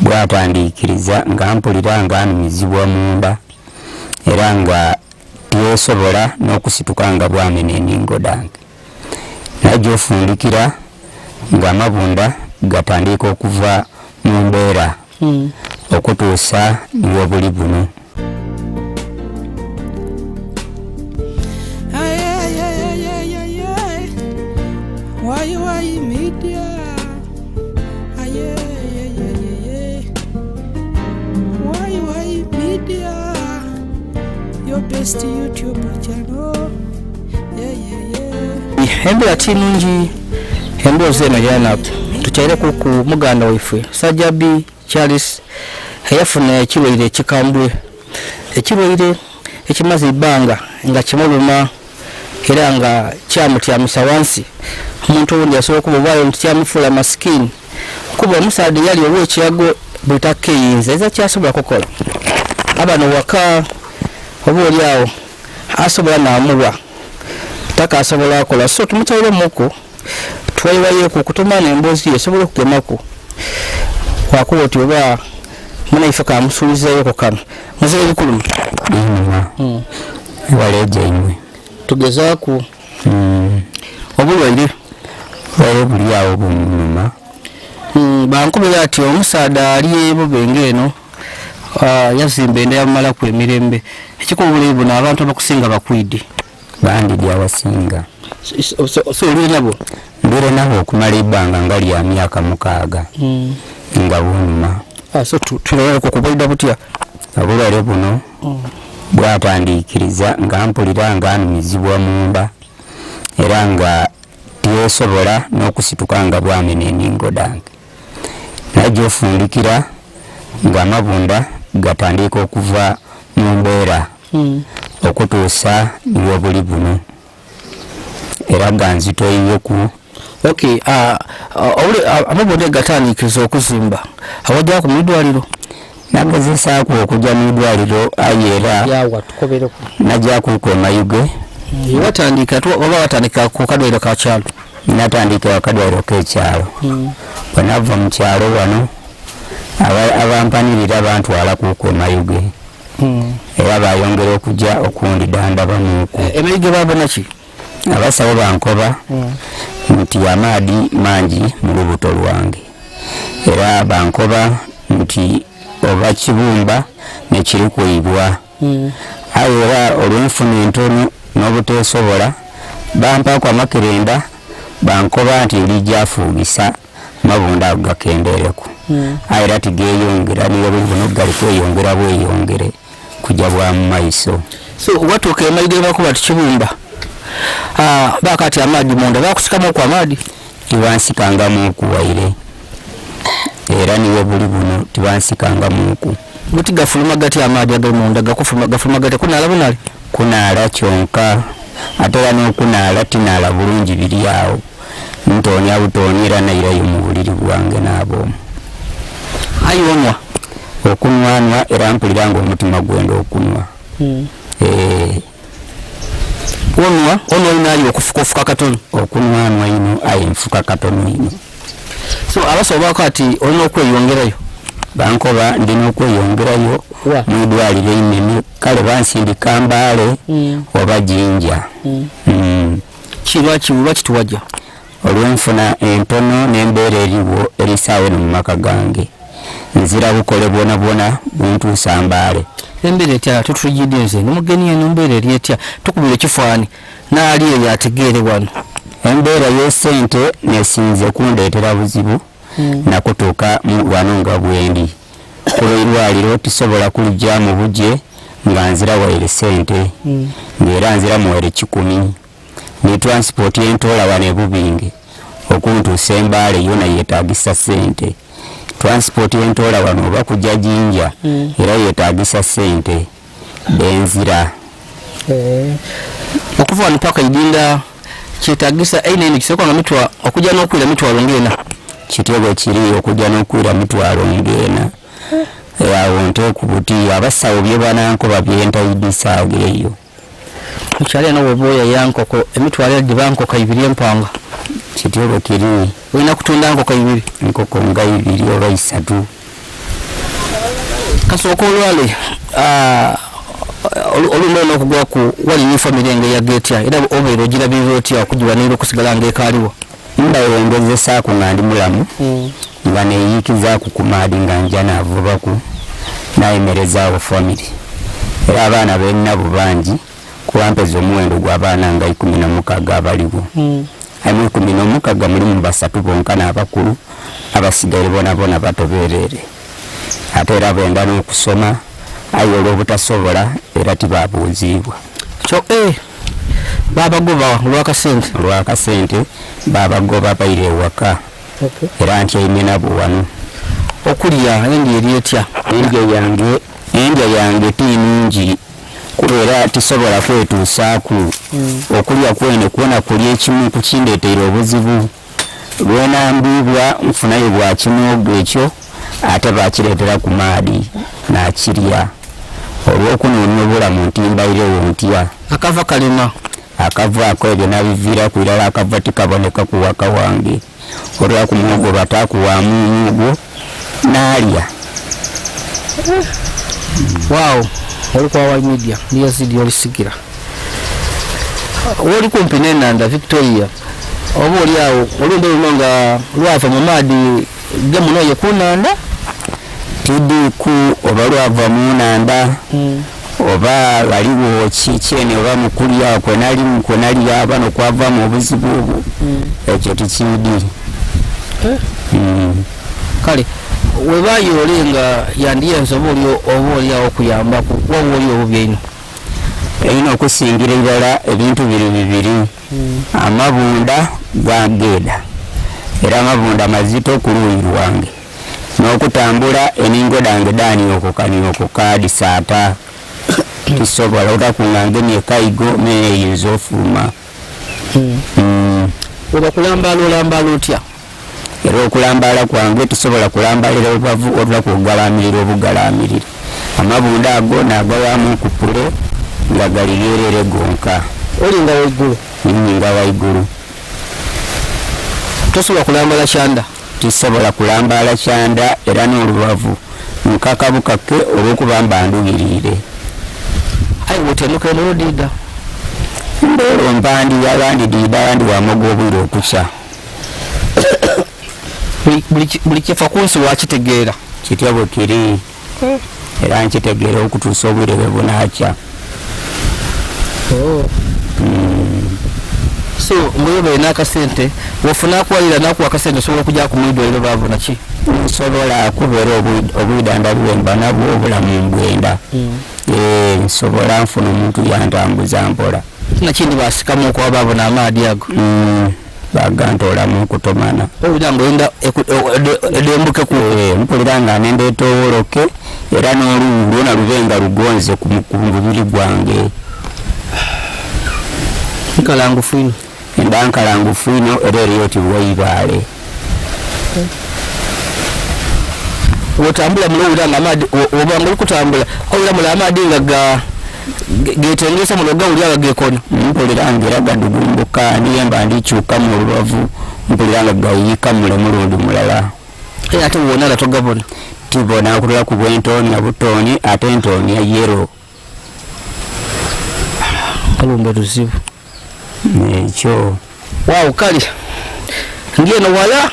Bwatandiikiriza nga mpulira nga numizibwa munda era nga tyesobola n'okusituka nga bwamena eningo dange. Najja ofundikira nga amabunda gatandiika okuva mu mbeera okutuusa niwebuli buno. Your best YouTube channel. Yeah. Embeera ti nungi, emboozi eno yanaku tukyaire ku muganda waife Sajjabi Charles eyafuna ekirwaire ekikambwe, ekirwaire ekimaze ebbanga nga kimuluma era nga kyamutyamisa wansi. Omuntu owundi asobola okuba obwayo nti kyamufuula masikini, kuba omusaadha eyali ow'ekirago bwetakeyinza eza kyasobola kukola abano waka oba oli awo asobola namuwa taka asobola akola. So tumukyaire muku tuwayiwayeku okutumana emboozi ye esobola okugemaku wakuba oti oba munaife kamusuulizeeyoko kano. Muzeeyi bikulumu Inuma waleja imwe. Tugezaaku obulwaire. Obulwaire buli awo bunuma. Bankubira ati omusaadha ali ebubenge eno yazimba enda yamumalaku emirembe. Ekikuba obulayi buno abantu abakusinga bakwidi. Bandidi abasinga. So olire nabo? Mbire nabo okumala ebbanga nga lya myaka 6 nga bunuma. So tuloweko kubulida butya? Obulwaire buno bwatandiikiriza nga mpulira nga numizibwa munda era nga tyesobola n'okusituka nga bwamena eningo dange. Najja ofundikira nga amabunda gatandiika okuva mu mbeera okutuusa niwebuli buno era ganzitoiyeku. Okay, amabunda gatandiikiriza okuzimba awajjaku mu idwaliro? Nagezesaaku okujja mu idwaliro aye era Yawa, tukobereku. Najjaku ku Mayuge. Watandika oba watandika ku kadwairo ka kyalo? Natandika akadwairo k'ekyalo. Bwe nava mu kyalo wano abampanirira bantwala ku Mayuge. Era bayongera okujja okundiddandabamuku. Emayuge babona ki? Abasawo bankoba nti amaadi mangi mu lubuto lwange. Era bankoba nti oba kibumba nekiri kwibwa. Aye era olw'enfuna entono n'obuteesobola bampaku amakerenda bankoba nti ndijja afuugisa amabunda ago gakendeereku. Aye era tigeyongera niyo buli buno gali kweyongera bweyongere kujja bwa mu maiso. So watuuka emayuge bakuba tikibumba. Bakati amaadi munda bakusikamu ku amaadi? Tibansikangamu okuwaire. Era niwe buli buno tibansikangamu ku. Buti gafuluma gati amaadi agali munda gakufuluma gafuluma gati kunaala bunali? Kunaala kyonka ate era n'okunaala tinaala bulungi biri awo. Ntoonya butoonyi era nairayo mu buliri bwange n'aboomu. Ayi onwa? Okunwanwa era mpulira ng'omutima gwenda okunwa. Onwa, onwa ino ayi okufuka ofuka katono? Okunwanwa ino ayi nfuka katono ino. So abasawo baako ati olina okweyongerayo? Bankoba ndina okweyongerayo mu ddwaliro einene, kale bansindika Mbale oba Jinja. Ki lwaki tuwajja? Olw'enfuna entono n'embeera eriwo erisaawo eno mu maka gange. Nzira bukole bwona bwona buntuusa Mbale. Embeera etya tutujidde nze n'omugenyi eno embeera eri etya? Tukubira ekifaani n'ali eyo ategeere wano. Embeera y'essente nesinze kundeetera buzibu nakutuuka mu wano nga bwendi. Ku lw'eddwaliro tisobola kulijja mu bugye nga nzira waire ssente. Ng'era nzira muwaire 1,000. Ni transport entoola wano ebubinge okuntuusa Embaale yona yeetagisa ssente. Transport entoola wano oba kujja Jinja era yeetagisa ssente benzira. Okuva wano paka Idinda kyetagisa eine eno kisooka nga mitwa okujja n'okwira mitwalo ng'ena. Kityo bwe kiri okujja n'okwira mitwalo ng'ena. Awo nteeku buti abasawo bye banankoba bye ntayidisaago eyo. Mukyalo eno bw'oba oya nkoko emitwalo ena giba nkoko ibiri empanga. Kityo bwe kiri. Olina kutunda nkoko ibiri? Nkoko nga ibiri oba isatu. Kasooka olwale olumbe n'okugwaku wali ni famire nga eyaga etya, era obeera ogirabirira otya okugiwanirira okusigala nga ekaaliwo? Mbaire ngezesaaku nga ndi mulamu, nga neyiikizaaku ku maadi, nga nja navubaku nayemerezaawo famire. Era abaana beninaabo bangi, kuba mpeza omuwendo gw'abaana nga 16 abaliwo. Aye mu 16 mulimu basatu bonka n'abakulu, abasigaire bona bona bato bereere. Ate era benda n'okusoma, aye olw'obutasobola era tibabuuziibwa. Kyo babagoba olwakasente? Olwakasente babagoba, baire ewaka, era ntyaime nabo wano. Okulya endya eri etya? Endya yange ti nungi, kubeera tisobola kwetuusaaku. Okulya kwene kwona kulya ekimu kukindeeteire obuzibu. Lwenambiibwa nfunayo bwa kimwogo ekyo, ate bakireetera ku maadi nakirya olw'okunoonya obulamu nti mbairewo ntya. Akava kalema? Akavaako ebyo nabiviiraku irala, akava tikaboneka ku waka wange. Olwa ku muwogo bataakuwaamu omwogo naalya. Waawo, oli kwa Y Media niyazidi olisigira woli kumpi n'enanda Victoria, oba oli awo olumbe luno nga lwava mu maadi gemunoye ku nanda? Tidiku oba lwava mu nanda oba waliwo kikyene oba mukulya kwenali kwenalya bano kwavamu obuzibu obwo, ekyo tikiidi. Kale webayoole nga yandiyenza oba oli awo okuyambaku, wawa oli obubi einho? Erina okusingira irala ebintu biri bibiri: amabunda gageeda, era amabunda mazito ku luuyi lwange, n'okutambula eningo dange daniokoka disaata, tisobola otakunga ngemye ekaigo mene eyinza ofuluma. Oba kulambaala olambaala otya? Era okulambaala kwange tisobola kulambalira lubavu wabula kugalamirira obugalamirira. Amabunda ago nagawamu kupule nga gali gerere gonka. Olinga waigulu? Ninga waigulu. Tosobola kulambala kyanda? Tisobola kulambaala kyanda, era n'olubavu nkakabukake olw'okuba mba ndugiriire. Aye wotenuka eno odiida? Mbeera mpandi abandi diida, abandi wamoga obwire okukya. Buli kifa ku nsi wakitegeera? Kitya bwe kiri, era nkitegeera okutuusa obwire bwe bunaakya. So ngaoyo balina akasente, wofuna akuwalira nakuwa akasente, osobola okujja ku mwidwaliro babona ki? Nsobola kubeera obwidandali bwemba nabwo obulamu mbwenda. Nsobola nfuna omuntu yantambuza mpola. Nakindi basikamu okuba babona amaadi ago? Bagantoolamu okutomana. Owulira nga oyenda edembukeku? Mpulira nga nenda etowoloke, era n'oluwu lwona lube nga lugonze ku mubiri gwange. Nkalangufu ino. Enda nkalangufu ino, era eriyo ti bweibaale. Wotambula mulowulira nga amaadi, oba nga oli kutambula owulira mula amaadi nga getengesa muno, gawulira nga gekona? Mpulira nga era gadugumbuka, niye mba ndikyukamu olubavu mpulira nga gayiika mule mulundi mulala. Ate wonala togabona? Tibona okutula ku bwentoonya butooni, ate ntoonya yero. Kalumbe luzibu. Ekyo. Waawo, kale ngeno wala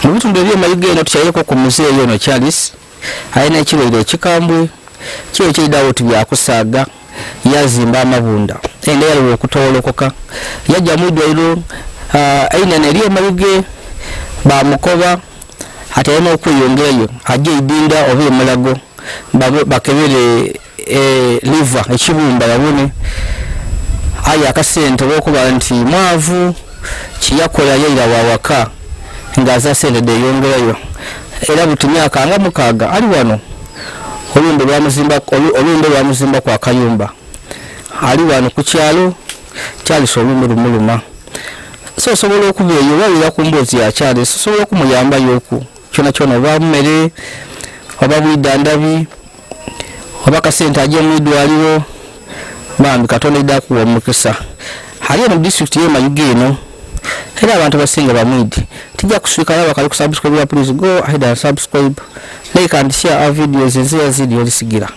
mu bitundu ebyemayiga eno tukyayeko ku muzeeyi ono Charles, alina ekirwaire ekikambwe kyo ekiridawo ti byakusaaga, yazimba amabunda, enda yaliwo okutowolokoka, yajja mu idwaliro einene eri emayuge, bamukoba ati alina okweyongerayo ajje eidinda oba emulago bakebere liver, ekibumba babone. Aye akasente, olwokuba nti mwavu, kiyakola yaira wawaka ng'aza sente deyongerayo. Era buti myaka nga 6 ali wano, olumbe lwamuzimbaku akayumba, ali wano ku kyalo. Charles olumbe lumuluma, so osobola okuba eyo wawulira ku mboozi ya Charles, osobola okumuyambayoku kyona kyona, oba mmere oba bwidandabi oba kasente ajje mu idwaliro. Bambi Katonda idde akuwa omukisa. Ali eno disitulikiti y'e Mayuge eno. Era abantu abasinga bamwidi. Tijja kuswika yaba kali kusubscribe, please go ahead and subscribe, like and share our videos. Ensi yazidi olisigira.